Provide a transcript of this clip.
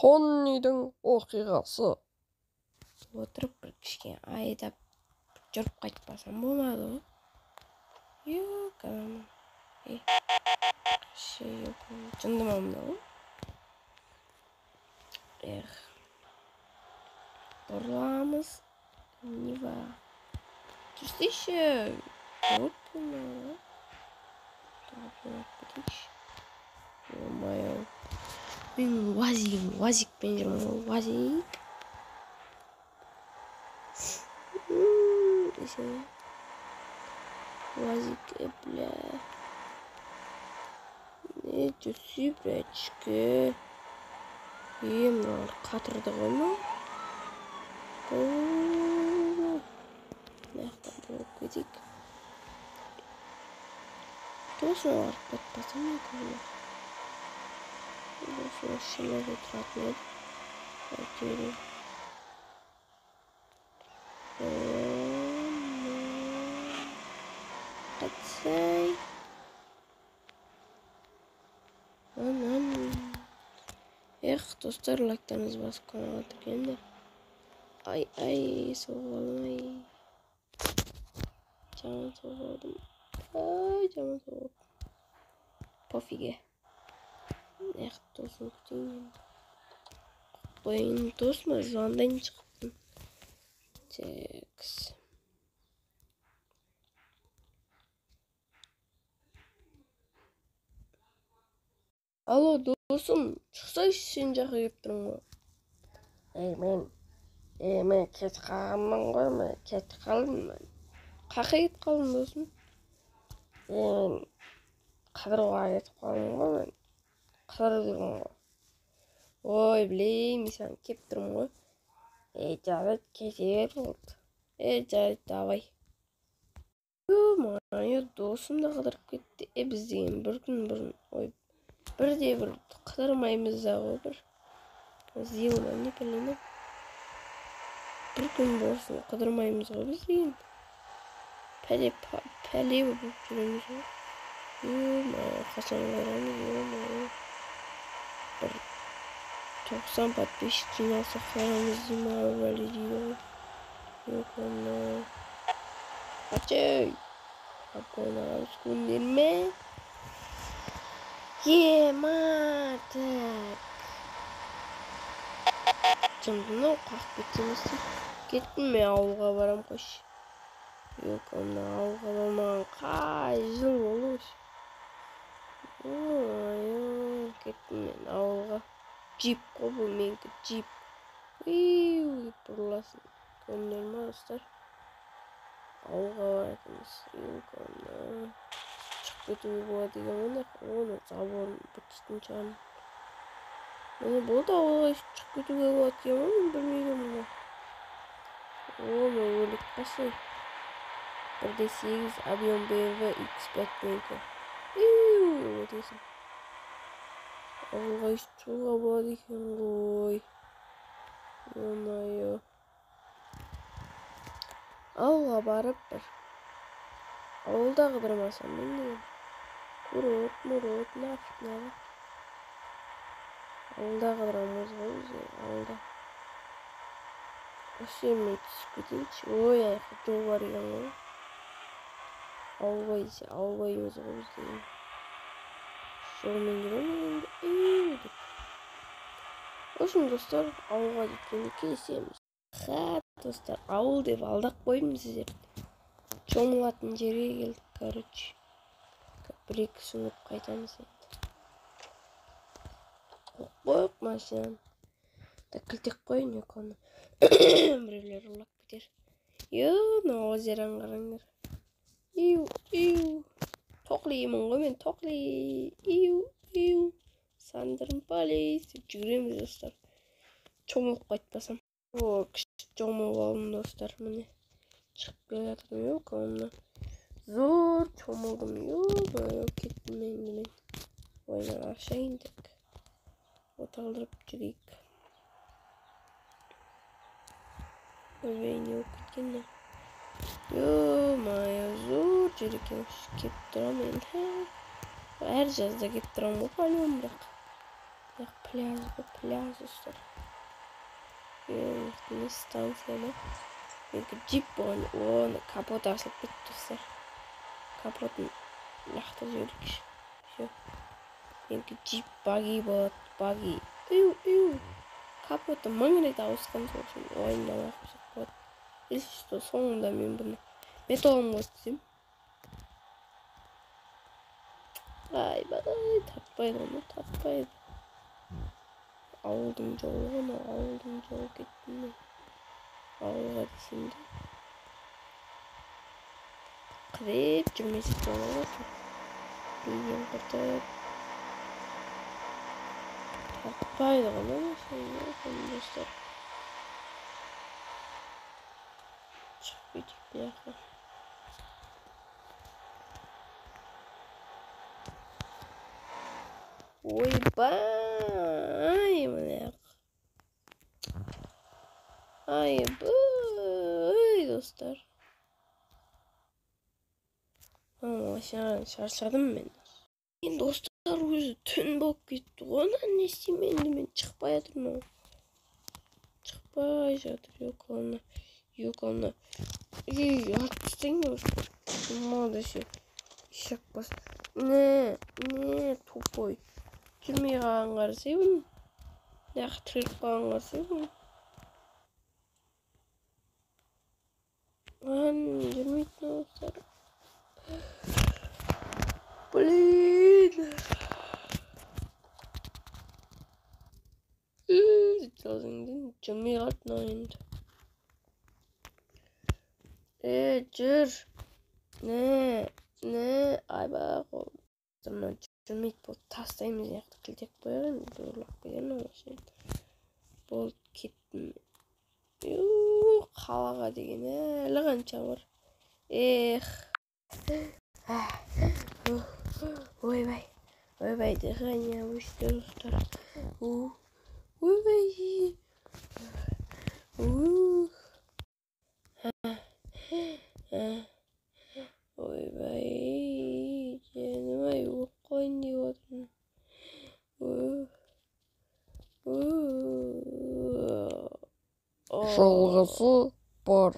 Тоннидің оқиғасы. Отырып бір кішкене айдап жүріп қайтпасам болмады ғой. Жынды ма мынау? Эх. Бұрыламыз. Нива. Жүрсейші. Вот мынау. Ё-моё. Мен уазигім, уазикпен жүрмін ғой, уазик. Уазик, бля. Не жүрсей, братишка. Мыналар қатырды ғой мынау. Мына жақтан бұрылып кетейік. Досым барып кетпесем екен. Досым осы жерлерде тұратын еді. Әйтеуір. Қайтсай. Эх, достар, лайктарыңызды басып каналға тіркеліңдер. Ай, ай, соғып алдым, ай. Жаман соғып алдым. Ай, жаман соғып. Пофиге. Эх, досым күтейін енді. Қойын, досыма звондайын шығыптым. Текс. Алло, досым, шықсайшы, сен жаққа келіп тұрмын ғой. Ей, мен кетіп қалғанмын ғой, мен кетіп қалдым мен. Қаққа кетіп қалдың, досым? Мен қыдыруға кетіп қалдым ғой, мен. Қыдырып жүрмін ғой. Ой, блин, мен саған келіп тұрмын ғой. Ей, жарайды, кете бер болды. Ей, жарайды, давай. Ё-моё, досым да қыдырып кетті. Біз деген бір күн бұрын, ой, бірде бір қыдырмаймыз да ғой бір. Зилма, не білемін. Бір күн болсын қыдырмаймыз ғой біз деген. Пәле, пәле болып жүреміз ғой. Ё-моё, қашан қыдырамыз, ё-моё. Бір 90 подписчик жиналса қыдырамыз деймін, бәле дейді ғой. Ё-моё. Ачей! Обгонаға түскендер ме? Ема, так. Жынды мынау, қағып кетсем не істейді? Кеттім мен ауылға барам қойшы. Жоқ, мына ауылға бармаған қай жыл болды осы? Ой, кеттім мен ауылға. Джип қой бұл менікі, джип. Уиу, деп бұрыласың. Көрдіңдер ма, достар? Ауылға баратынбыз. Жоқ, мына шығып кетуге болады екен ғой, оны заборын бітетін шығармын. Міне болды, ауылға шығып кетуге болады екен ғой, мен білмеген мұны. О, мен өліп қалсай. 1.8 объем BMW X5 менікі. Иу, өтесің. Ауылға шығуға болады екен ғой. Ё-моё. Ауылға барып бір. Ауылда қыдырмасам мен деген. Курорт, мурорт, нафиг надо. Ауылда қыдырамыз ғой біз ауылда. Осы жермен түсіп кетейінші. Ой, аяқта жол бар екен ғой. Ауылбай десе, ауылбаймыз ғой біз деген. Жолмен жүремін енді. Иу деп. В общем, достар, ауылға жеткенде кездесеміз. Ха, достар, ауыл деп алдап қойдым сіздерді. Шомылатын жерге келдік, короче. Бір-екі сүңгіп қайтамыз енді. Қойып қойып машинаны. Так, кілтеп қояйын, екі оны. Біреулер ұрлап кетер. Ё, мына озераны қараңдар. Иу, иу. Тоқлимын ғой мен, тоқли. Иу, иу. Сандырым полис деп жүгіреміз, достар. Шомылып қайтпасам. О, күшті шомылып алдым, достар, міне. Шығып келе жатырмын, ё, мына. Зор шомылдым, ё-моё, кеттім енді мен. Ойнан ашайын так. Оталдырып жүрейік. Ойбай, не болып кеткен мынау? Ё-моё, зор жер екен. Келіп тұрамын енді. Әр жазда келіп тұрамын ғой, по-любому, бірақ. Бірақ Пляж ғой, пляж, достар. Не станция ма? Менікі джип болған. О, капот ашылып кетті, достар. Капотын лақтырып жіберейікші. Все. Менікі джип баги болады, баги. Ю, ю. Капоты 1000 рет ауысқан, сол үшін уайымдамай ақ қойсақ болады. Если что, соңында мен бұны металлом өткіземін. Айбай, тартпайды ғой, тартпайды. Ауылдың жолы ғой мынау, ауылдың жолы кеттім мен. Ауылға десем де. Қырып жүрмесек болады ғой. Деген құртып. Тартпайды ғой мына машина, достар. Шығып кетейік бұл жаққа. Ойбай, мына. Айбай, достар. Машинадан шаршадым мен. Енді достар, өзі түн болып кетті ғой. Не істеймін енді мен, шықпай жатырмын. Шықпай жатыр, ёкална. Ёкална. Ей, атып тастайын деп. Молодец. Ишак бас. Не, не, тупой. Жүрмей қалған қарасай бұны. Мына тіреліп қалған қарасай бұны. Жүрмейді достар. Блин. Жүрмей қалды мынау енді. Жүр. Не, не, айбай қолым. Мынау жүрмейді болды, тастаймыз мына жақта кілтеп қояйық енді, ұрлап кетер мына машинаны. Болды, кеттім. Қалаға деген әлі қанша бар. Эх. Ойбай, ойбай, дыхание өшті, достар. Ойбай. Ойбай, жаным ай, өліп қалайын деп отырмын. Жалғасы бар.